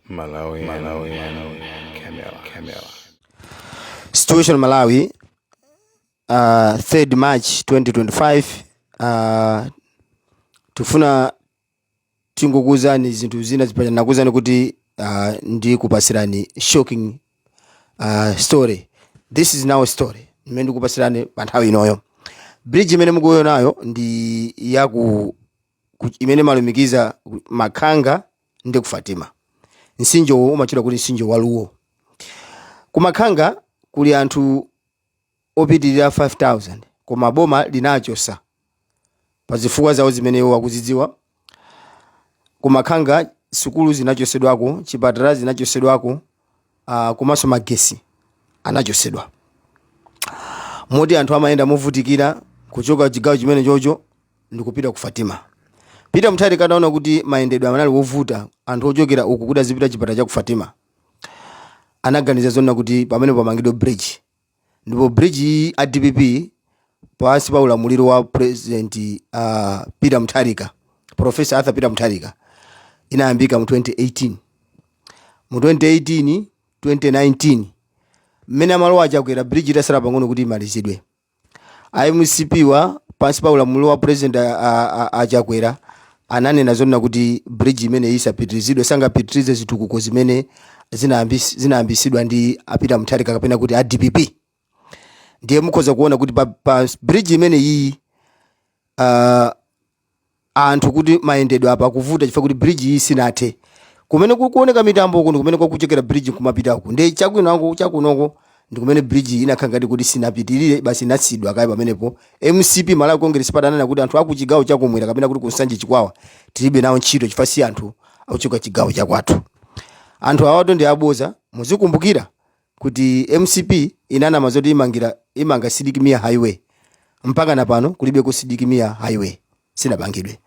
Malawi, Malawi, Camera, Camera. Situation Malawi, 3rd March 2025. Tifuna tingokuuzani zinthu zina zipaja. Nakuuzani kuti ndikupasirani shocking story. This is now a story imene ndikupasirani pa nthawi inoyo. Bridge imene mukuionayo ndi yaku imene imalumikiza Makhanga ndi ku Fatima. Mtsinje uwo umatchedwa kuti mtsinje wa Luwo. Ku Makhanga kuli anthu opitirira 5000, koma boma linachosa pa zifukwa zawo zimene iwo akuzidziwa. Ku Makhanga sukulu zinachosedwako, chipatala zinachosedwako, komanso magesi anachosedwa, moti anthu amayenda movutikira kuchoka chigawo chimene chocho ndikupita ku Fatima. Peter Mutharika anaona kuti mayendedwe anali wovuta, anthu ochokera uku kuti azipita chipatala cha ku Fatima, anaganiza zonena kuti pamene pamangidwe bridge. Ndipo bridge iyi a DPP pansi pa ulamuliro wa President Peter Mutharika, Professor Arthur Peter Mutharika, inayambika mu 2018. Mu 2018, 2019, mmene amalowa Achakwera, bridge itasala pang'ono kuti imalizidwe, MCP wa pansi pa ulamuliro wa President Achakwera ananena zonena kuti bridge imene isapitirizidwe, sangapitirize zitukuko zimene zinayambisidwa ndi a Peter Mutharika kapena kuti a DPP. Ndiye mukhoza kuona kuti pa bridge imene iyi, anthu kuti mayendedwe apa akuvuta chifukwa kuti bridge iyi sinathe. Kumene kukuoneka mitambo uku ndi kumene kwakuchokera bridge kumapita uku, ndi chakwinako chakunoko ndi kumene bridge inakhala ngati kuti sinapitirire, basi inasidwa kaye pamenepo. MCP, Malawi Congress Party, ananena kuti anthu aku chigawo chakumwera kapena kuti kuNsanje, Chikwawa, tilibe nawo ntchito chifukwa si anthu akuchoka chigawo chakwathu. Anthu awato ndi aboza. Muzikumbukira kuti MCP inanama zoti imanga Sidik Mia Highway. Mpaka na pano kulibe ku Sidik Mia Highway, sinapangidwe.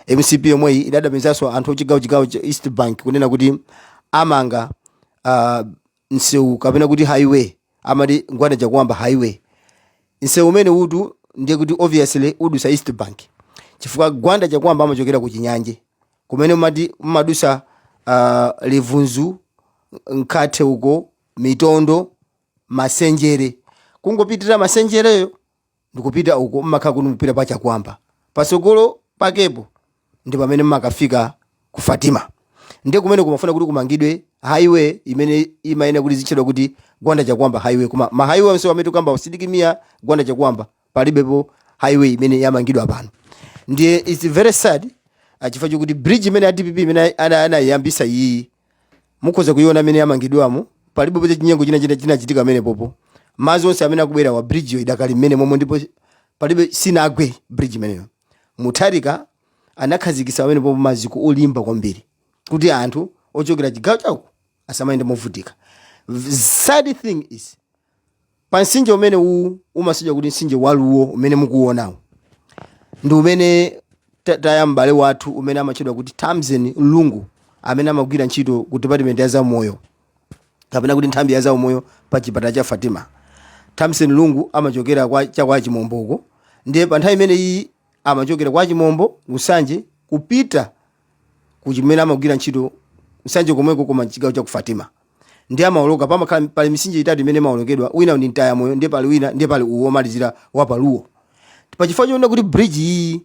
MCP yomweyi idadamizanso anthu ochigawo chigawo cha East Bank kunena kuti amanga msewu kapena kuti highway, amati Gwanda Chakuamba Highway. Msewu umene utu ndiye kuti obviously udusa East Bank, chifukwa Gwanda Chakuamba amachokera ku Chinyanje kumene umati umadusa Livunzu, Nkathe uko, Mitondo, Masenjere. Kungopitira Masenjereyo ndikupita uko, mmakhala kuti mupita pa Chakuamba. Pasogolo pakepo ndi pamene mmakafika ku Fatima. Ndiye kumene kumafuna kuti kumangidwe highway imene imayenera kuti zitchedwa kuti Gwanda Chakuamba Highway. Koma ma highway onse amene tikamba, Sidik Mia, Gwanda Chakuamba, palibepo highway imene yamangidwa pano. Ndiye it's very sad, chifukwa chokuti bridge imene ya DPP imene anayiyambisa iyi, mukhoza kuiona imene yamangidwamo, palibepo chinyengo china china chinachitika amene popo. Madzi onse amene akubwera wa, bridge yo idakali mmene momwe, ndipo palibe, sinagwe bridge imeneyo. Mutharika anakhazikitsa pamene popo maziko olimba kwambiri kuti anthu ochokera chigawo chawo asamayende movutika. Sad thing is, pa mtsinje umene uwu umasija kuti mtsinje waluwo umene mukuonawo ndi umene taya m'bale wathu umene amatchedwa kuti Tamson Lungu, amene amagwira ntchito ku department ya zamoyo kapena kuti nthambi ya zaumoyo pa chipatala cha Fatima. Tamson Lungu amachokera kwa chakwa Chimomboko. Ndiye pa nthawi imene iyi amachokera kwa Chimombo kuNsanje kupita kuchimene amagwira ntchito Nsanje komweko, koma chigawo cha ku Fatima. Ndiye amawoloka, pamakhala pali mitsinje itatu imene imawolokedwa. Wina ndi Mtayamoyo, ndiye pali wina, ndiye pali uwo womalizira wa paluwo. Pachifukwa choona kuti bridge iyi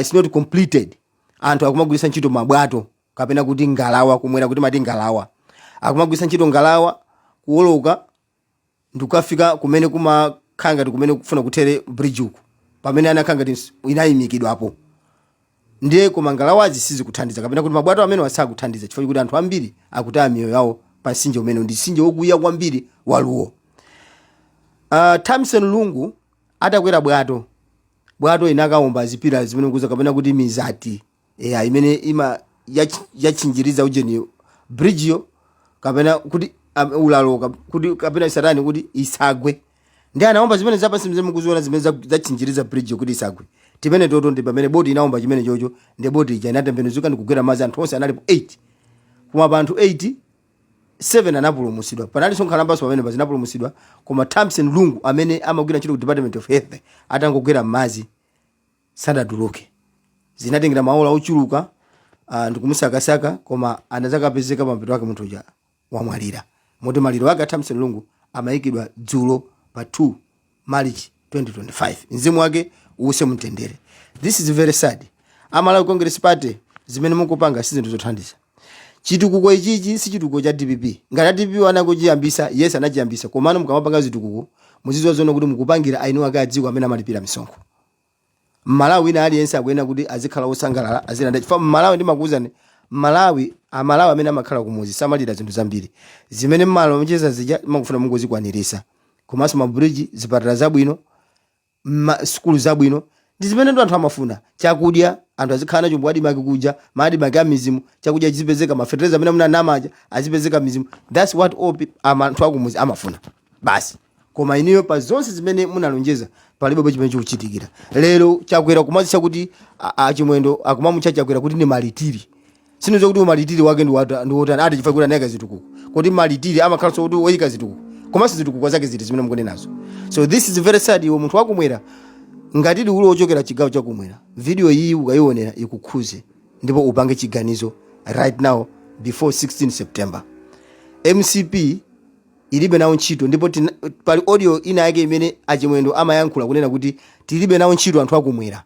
is not completed, anthu akumagwiritsa ntchito mabwato kapena kuti ngalawa, kumwera kuti mati ngalawa. Akumagwiritsa ntchito ngalawa kuwoloka ndikukafika kumene kumakhala ngati kumene kufuna kuthere bridge uku, pamene anakhala ngati inayimikidwapo. Ndiye koma ngalawazi sizikuthandiza kapena kuti mabwato amene asakuthandiza, chifukwa kuti anthu ambiri akutaya miyoyo yawo pa mtsinje umene ndi mtsinje wokuya kwambiri waluwo. Tamson Lungu atakwera bwato, bwato inakawomba zipillar zimene kuza kapena kuti mizati eya imene ima yatchinjiriza ujeniyo, bridge yo, kapena kuti ulalo kuti kapena satani kuti isagwe. Ndi anaomba zimene zapasi zimene mukuziona zimene zatchinjiriza bridge yo kuti isagwe, timene toto ndi pamene boti inaomba chimene chocho. Ndi boti ija inatembenuzika ndikugwera madzi. Anthu onse analipo 8, koma pa anthu 8, 7 anapulumutsidwa. Panalinso nkhalambaso pamene pazinapulumutsidwa. Koma Thompson Lungu amene amagwira ntchito ku Department of Health, atangogwera m'madzi sadatuluke. Zinatengera maola ochuluka. Ndikumusakasaka, koma anazakapezeka pamapeto ake munthu uja wamwalira, moti maliro ake a Thompson Lungu amayikidwa dzulo pa 2 March 2025. Mzimu wake uwuse mtendere. This is very sad. Amalawi Congress Party, zimene mukupanga si zinthu zothandiza. Chitukuko ichichi si chitukuko cha DPP. Ngati a DPP anakuchiyambisa, yes, anachiyambisa, komano mukamapanga zitukuko muzidziwa zoona kuti mukupangira ainu ake adziko amene amalipira misonkho. Mmalawi wina aliyense akuyenera kuti azikhala osangalala, azilanda, chifukwa Mmalawi, ndimakuwuzani, Mmalawi, Amalawi amene amakhala kumuzi samalira zinthu zambiri. Zimene mmalo mcheza zija makufuna mungozikwanirisa, komanso mabridge, zipatala zabwino, sukulu zabwino, ndi zimene ndo anthu amafuna. Chakudya anthu azikhala nacho, ADMARC kuja, ma ADMARC a mizimu, chakudya chizipezeka, mafetereza amene munanamaja azipezeka mizimu. That's what all anthu akumuzi amafuna basi. Koma iniyo pa zonse zimene munalonjeza palibe chimene chikuchitikira. Lero Chakwera kumazisa kuti Achimwendo akumamutcha Chakwera kuti ni malitiri. Sinizo kuti umalitiri wake ndi wotani ati, chifukwa kuti anayika zitukuko, kuti malitiri amakhalanso kuti woyika zitukuko, komanso zitukuko zake ziti zimene mukunenazo? So this is very sad. Iwe munthu wakumwera, ngati uli wochokera chigawo chakumwera, video iyi ukayionera ikukhuze ndipo upange chiganizo right now before 16 September. MCP ilibe nawo ntchito, ndipo pali audio ina yake imene Achimwendo amayankhula kunena kuti tilibe nawo ntchito anthu akumwera,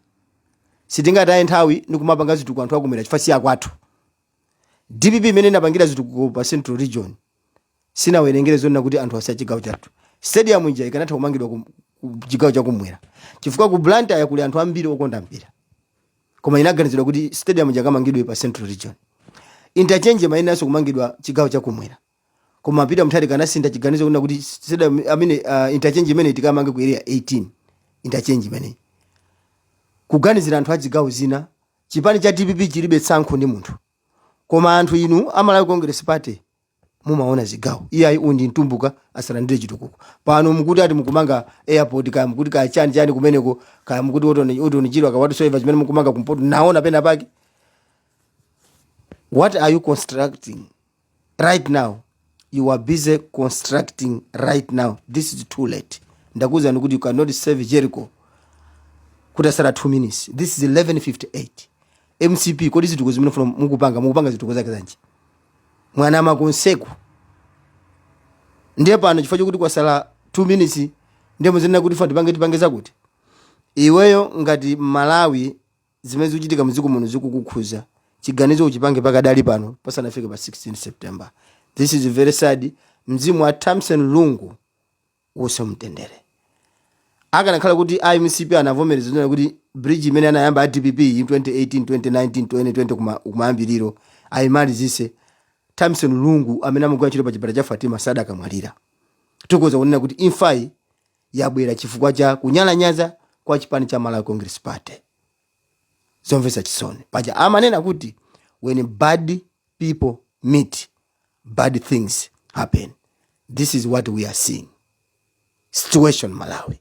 sitingataye nthawi ndikumapanga zitukuko anthu akumwera chifukwa si akwathu. DPP imene inapangira zitukuko pa Central Region sinawerengere zonena kuti anthu asiya chigawo chathu. Stadium ija ikanatha kumangidwa ku chigawo chakumwera, chifukwa ku Blantyre kuli anthu ambiri okonda mpira, koma inaganizidwa kuti stadium ija kamangidwe pa Central Region. Interchange imayenanso kumangidwa chigawo chakumwera, koma Peter Mutharika anasintha chiganizo kunena kuti stadium amene interchange imene tikamange ku Area 18. Interchange imene kuganizira anthu a zigawo zina. Chipani cha DPP chilibe tsankho ndi munthu, koma anthu inu Amalawi Congress Party mumaona zigawo. Iyayi, uyu ndi Mtumbuka, asalandire chitukuko. Pano mukuti ati mukumanga airport, kaya mukuti kaya chani chani kumeneko, kaya mukuti otonichirwa ka whatsoever chimene mukumanga kumpoto, naona pena pake. What are you constructing right now? You are busy constructing right now. This is too late. Ndakuwuzani kuti you cannot save Jericho kutasala 2 minutes. This is 11:58. MCP, kodi zitukuko zimene funa mukupanga, mukupanga zitukuko zake zanji? Mwana makonseku ndiye pano chifukwa chokuti kwasala 2 minutes ndiye muzinena kuti fa tipange zakuti. Iweyo ngati Malawi, zimene zikuchitika mdziko muno zikukukhuza, chiganizo uchipange pakadali pano pasanafike pa 16 September. This is very sad. Mzimu wa Thompson Lungu uwuse mtendere. Akanakhala kuti iMCP anavomereza zonena kuti bridge imene anayamba a DPP in 2018, 2019, 2020 kumayambiriro ayimalizise, Thompson Lungu amene amagwira ntchito pa chipatala cha Fatima sadakamwalira. Tikuwuza kunena kuti imfayi yabwera chifukwa cha kunyalanyaza kwa chipani cha Malawi Congress Party. Zomvetsa chisoni. Paja amanena kuti when bad people meet, bad things happen. This is what we are seeing, situation Malawi.